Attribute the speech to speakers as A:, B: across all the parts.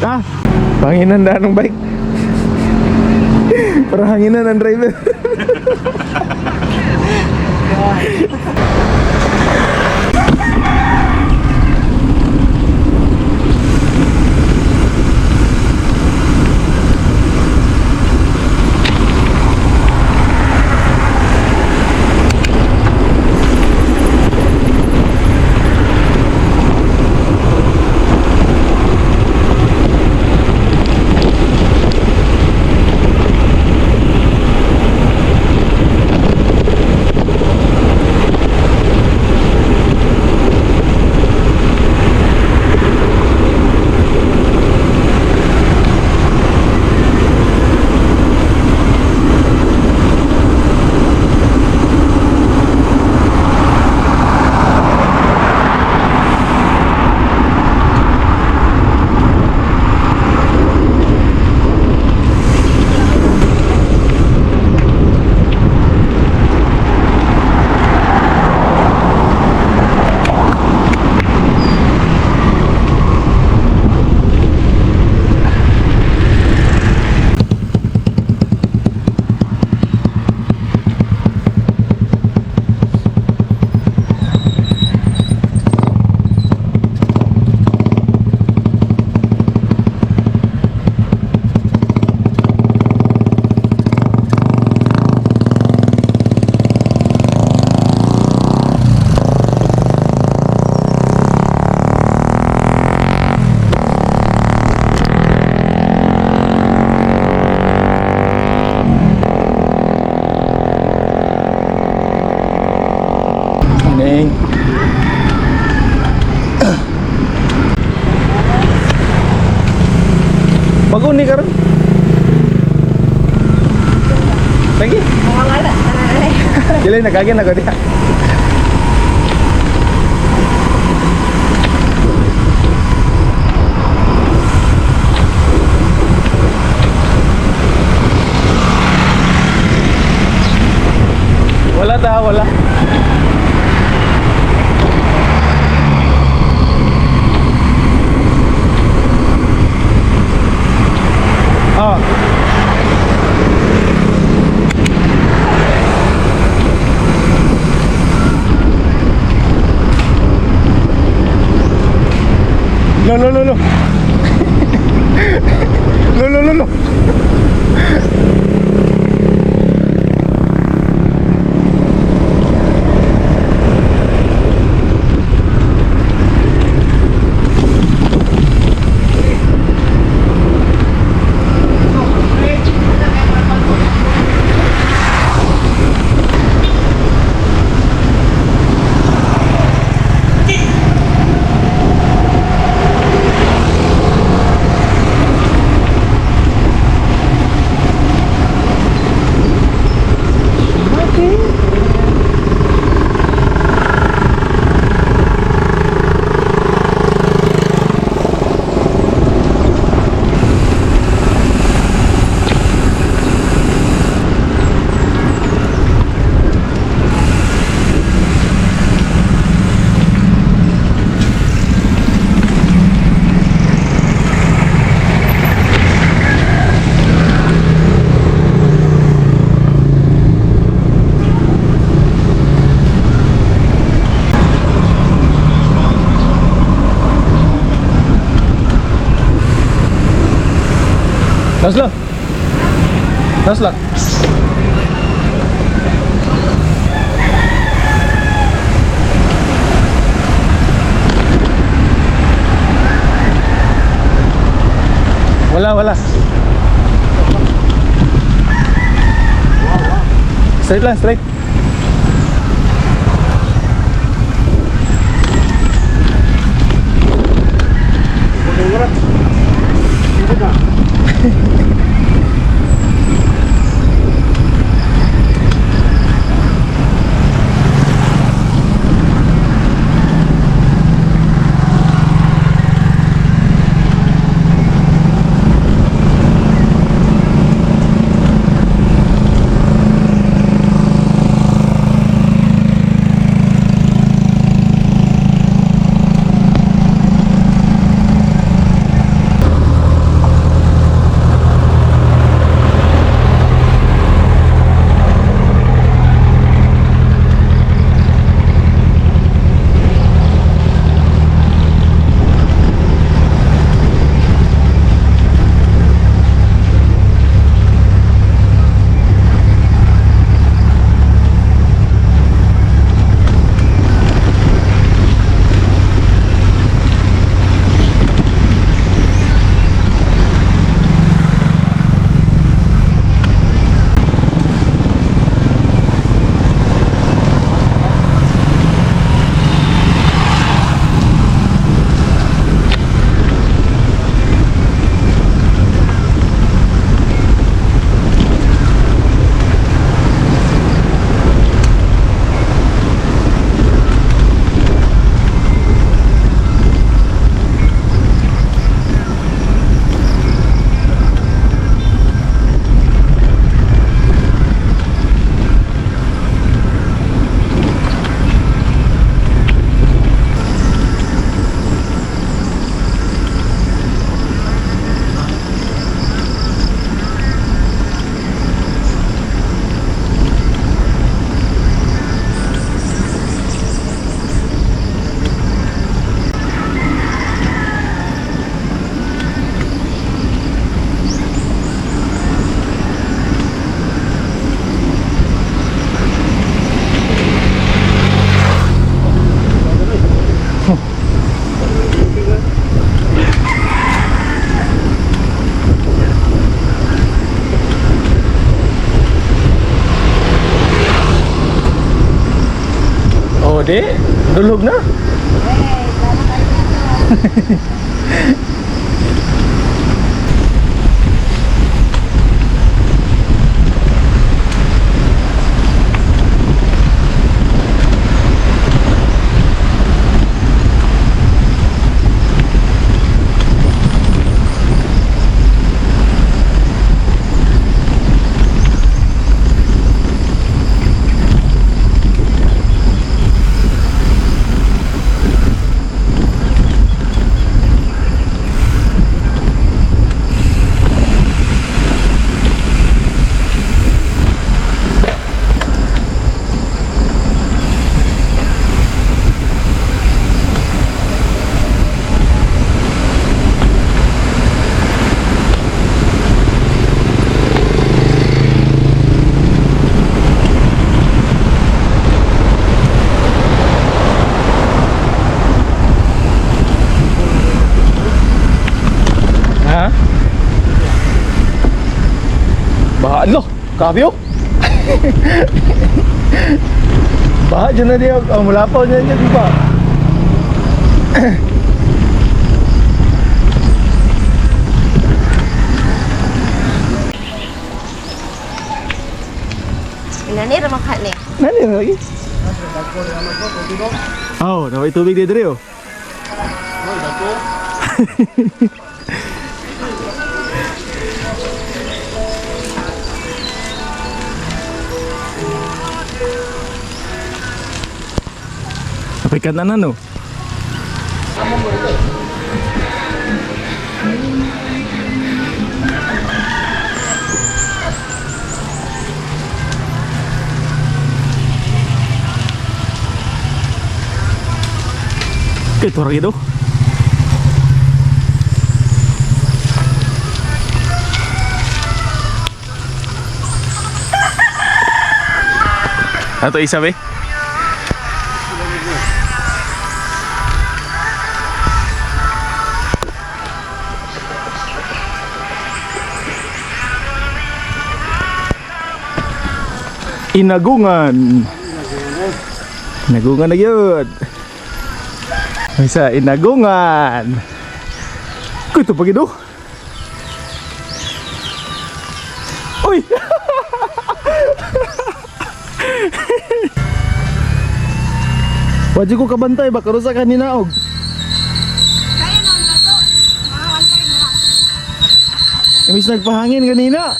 A: Ah, panginan daan ng bike. Para hanginan ang driver. Neng. Bago ni karon. Thank you.
B: Wala.
A: Dili nagagyan na ko diha. Wala ta, wala. Oh. No, no, no, no. No, no, no, no. Nasla. Nasla. Wala, wala. Straight lang, straight. di. Dulog na.
B: Eh, plano tayo dito.
A: Ha? Baha lo, kabyo. Baha dyan na diya. Oh, mula pa dyan dyan pa.
B: Inani ra man ka ni.
A: Nani na lagi? Oh, naway tubig dito rin oh. Napikat na na no? Kay turang ito. Ato isa be? Inagungan. Inagungan na yun. Isa, inagungan. Kuy, ito pag ito. Uy! Wajib ko kabantay, baka rusa kanina og.
B: Kaya na ang to. Mga one time na lang.
A: Imbis nagpahangin kanina.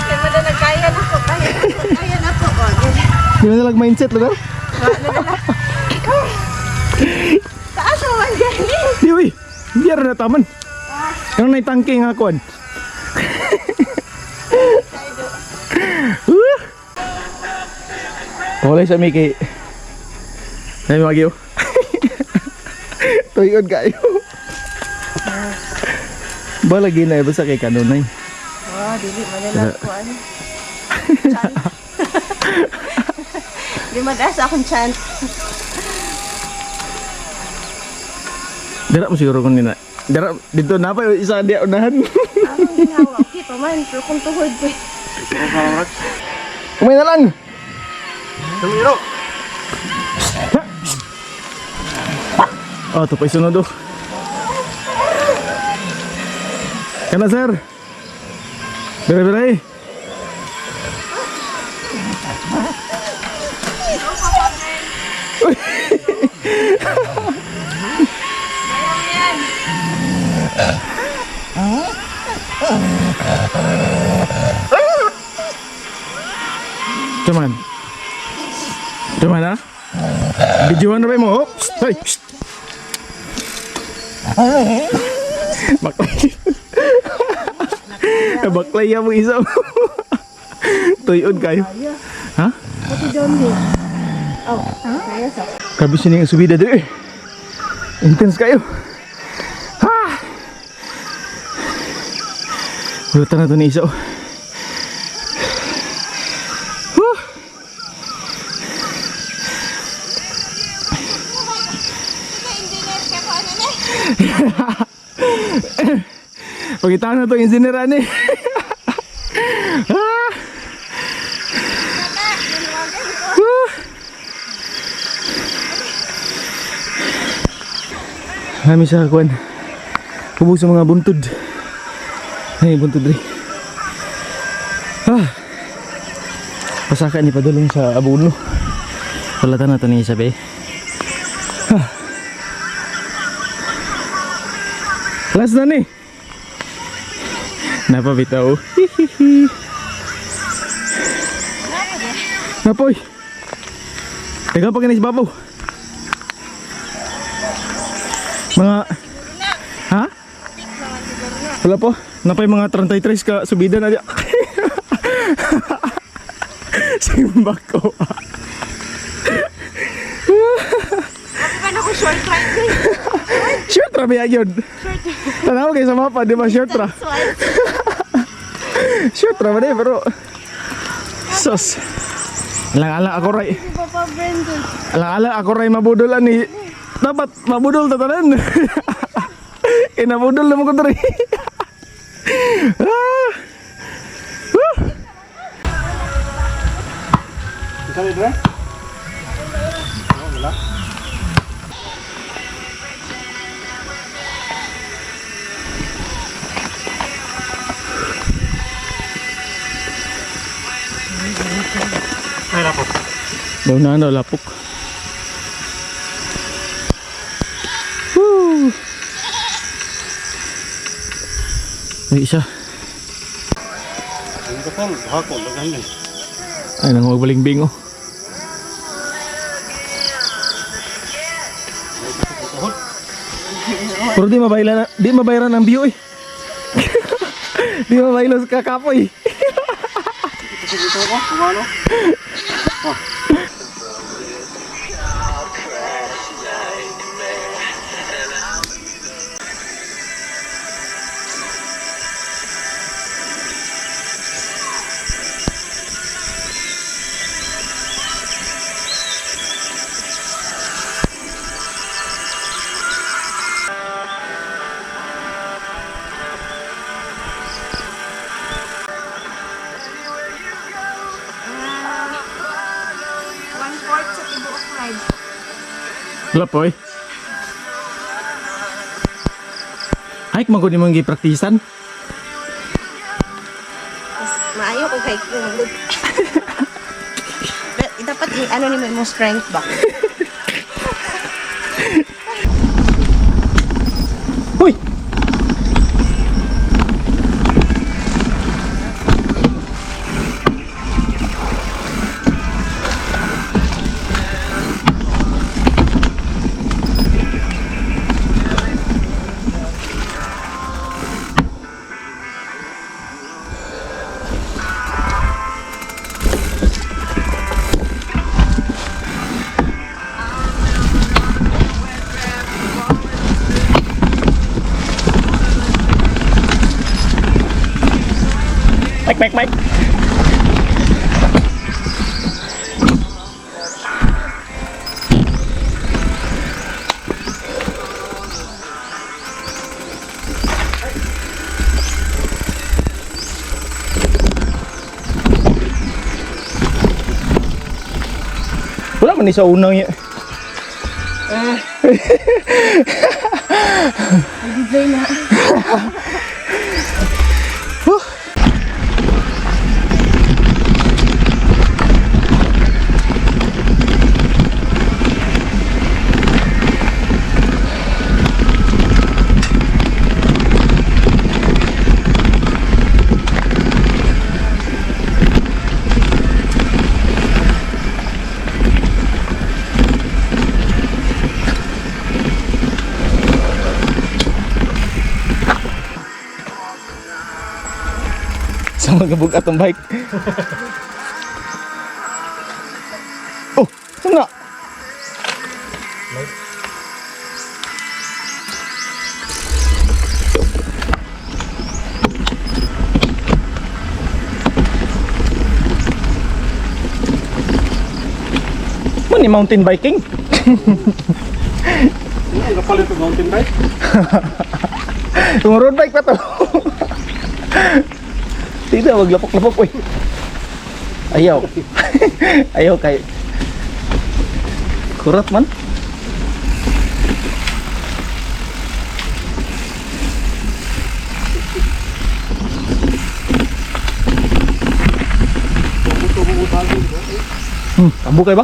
B: Kaya mo na nagkaya na ko. Kaya na ko. Kaya na ko. Oh, ganyan.
A: Di na nalag mindset lugar.
B: Wala na lang. Taas mo man gani.
A: Di uy, hindi ara na taman. Kanang naitangke nga kuan. Wala sa Mickey. Nay magyo. Tuyon kayo. Balagi na basta kay kanunay.
B: Oh, dili man na lang ko ano. Chant. Di man sa akong chant.
A: Dara mo siguro kun nina. Dara dito na pa yung isa di unahan.
B: Akong ginawa. Okay pa man. Pero kung tuhod ko.
A: Umay na lang. Oh, ito pa isunod oh. Kana sir. Bere bere. Cuman. Cuman ha? Videoan na ba mo? Oh, psst, hey, psst. Baklay. Baklay mo isa mo. Tuyon kayo. Ha?
B: Pati John Oh, kaya sa.
A: Grabe siya yung subida dito eh. Intense kayo. Ha! Wala na ito ni isa oh. Woo!
B: Engineer ka ko ano na?
A: Pagkitaan na itong engineer ani. Ah! Woo! Kami sa kuan. Kubo sa mga buntod. Ay, buntod rin. Ah. Pasaka ni padulong sa abuno. Wala ta na to ni Isabe. Ah. Last na ni. Napabitaw. Hihihi. Napoy. Teka pa kinis babaw. Mga Ha? Wala po. Napay mga 33 ka subida na diya. Simba ko.
B: Ano ko short ride eh.
A: Short ra ba yun? Tanaw kay sa mapa, di ba short ra? Short ra ba di, pero sus. Alang-alang ako ray.
B: Si Papa Brandon.
A: Alang-alang ako ray mabudol ani. Dapat mabudol ta tanan. Inabudol naman ko diri. Ah. Woo!
C: Ay, lapok.
A: Daw na ano, lapok. Woo! May isa.
C: Ang kapal, hako, lagan ni.
A: Ay, nang magbalingbing oh. Pero di mabayran ang view eh. Di mabaylan sa kakapoy.
C: Ito ko, kumano?
B: One-fourth sa tibuok ride.
A: Wala po eh. Ay, kung magod mong gipraktisan.
B: Mas maayo ko kay kung dapat i-ano ni mo strength ba?
A: Uy! Mike, Mike, Mike. Wala man ni sa unang ya.
B: Bigay na.
A: Huh. Sa mga bugat ang bike. Oh, saan na? Mani mountain biking?
C: Ang kapal ito, mountain bike.
A: Yung road bike pa to. Dito, wag lapok-lapok, uy. Ayaw. Ayaw kay. Kurat man. Tambukay ba?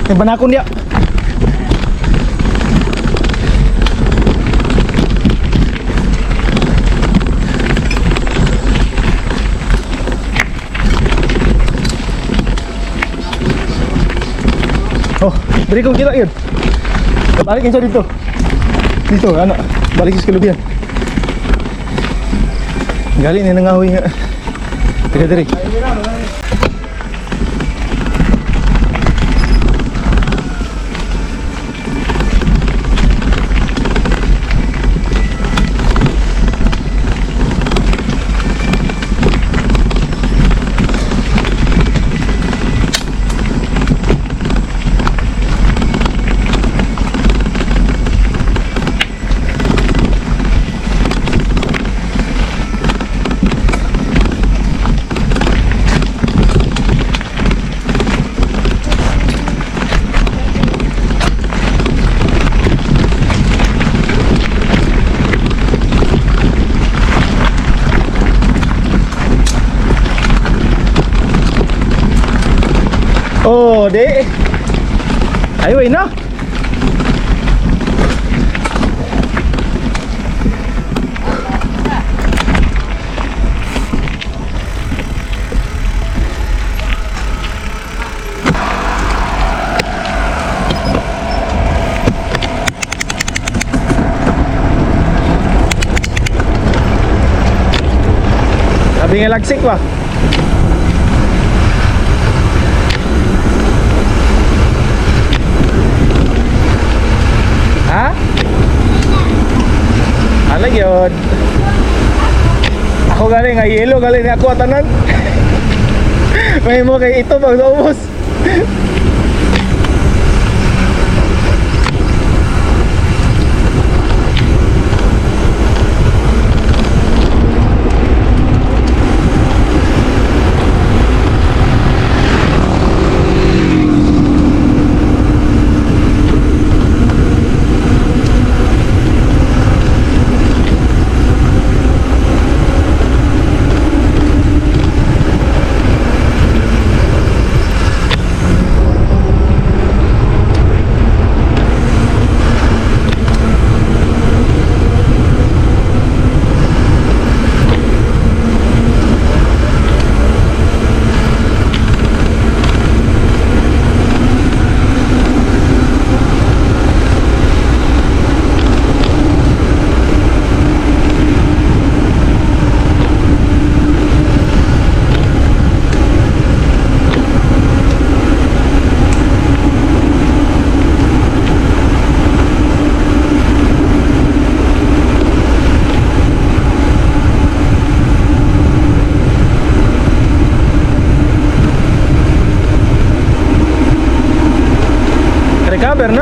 A: May banakon dia. Oh, beri ko kita yun. Balik siya dito. Dito, ano? Balik sa kalubian. Gali ni nangahoy nga. Taga diri. Oh, di. Highway na. Sabi nga lagsik ba? Ha? Ala yun. Ako galing, ay yelo galing ni ako atanan. May mo kay ito pag naubos.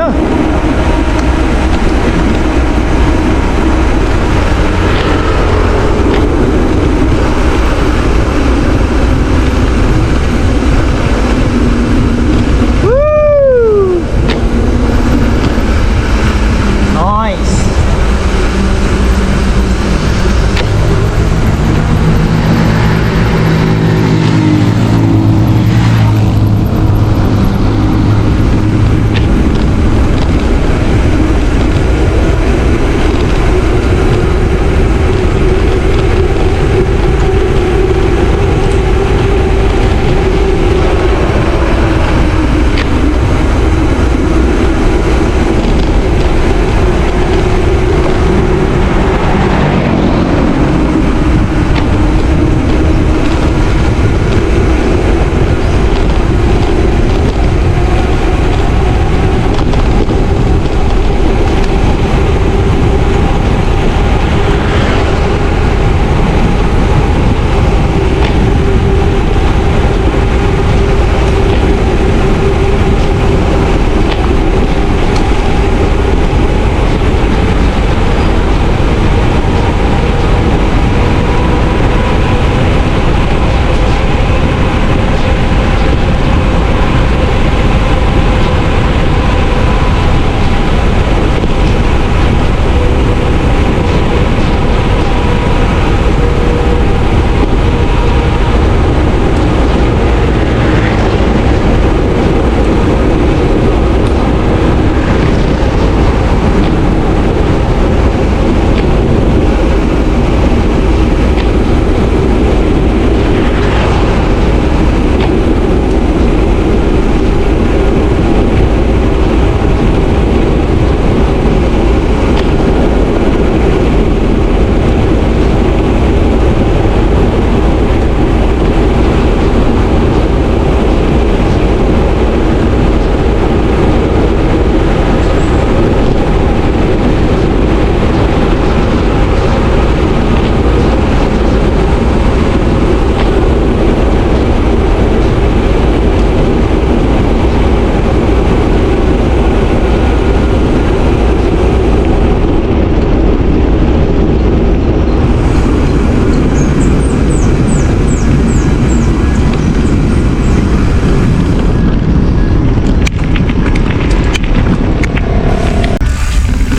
A: Na. Woo! Nice.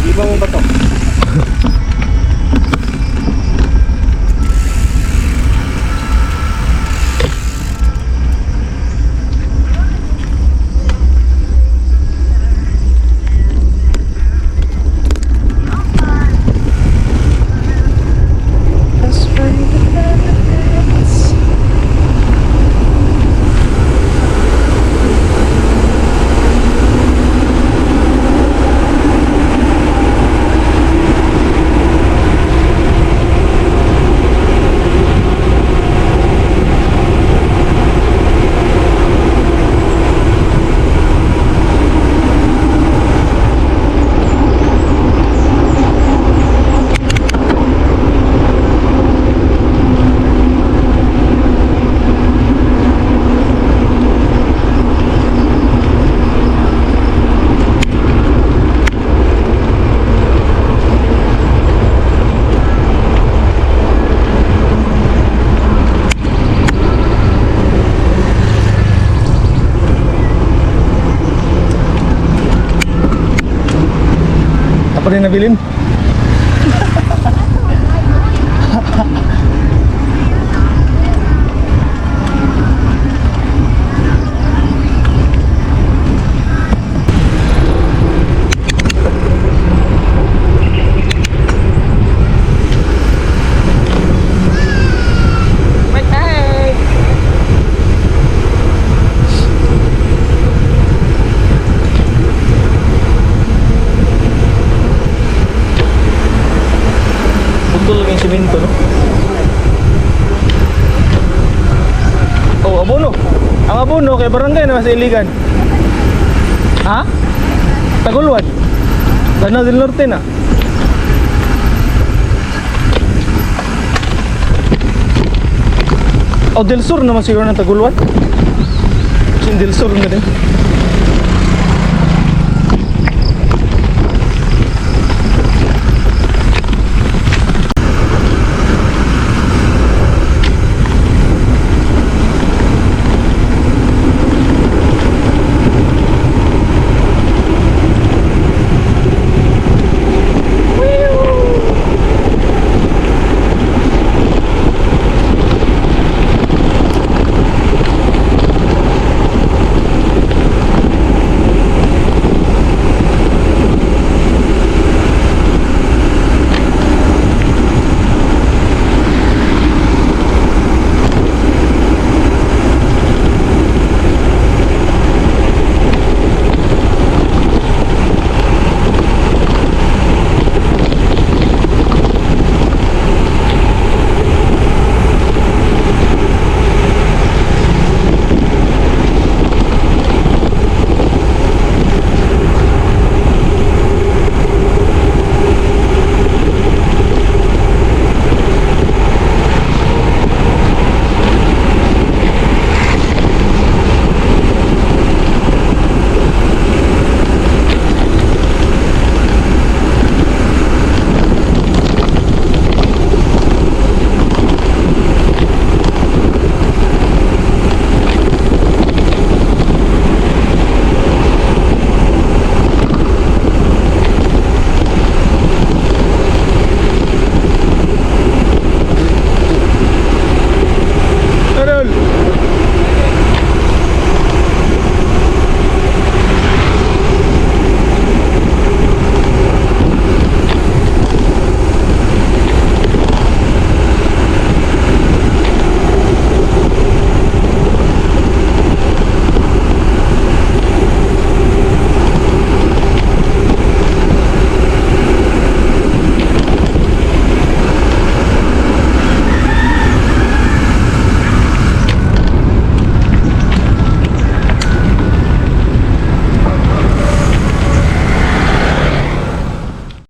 C: Iba mo ba to?
B: Just for the benefits.
A: Ako rin nabilin. Putol lang yung simento, no? Oh, abono. Ang abono kay barangay na mas iligan. Ha? Tagulwan. Lanao del Norte na. Oh, del Sur naman siguro ng Tagulwan. Sin del Sur na din.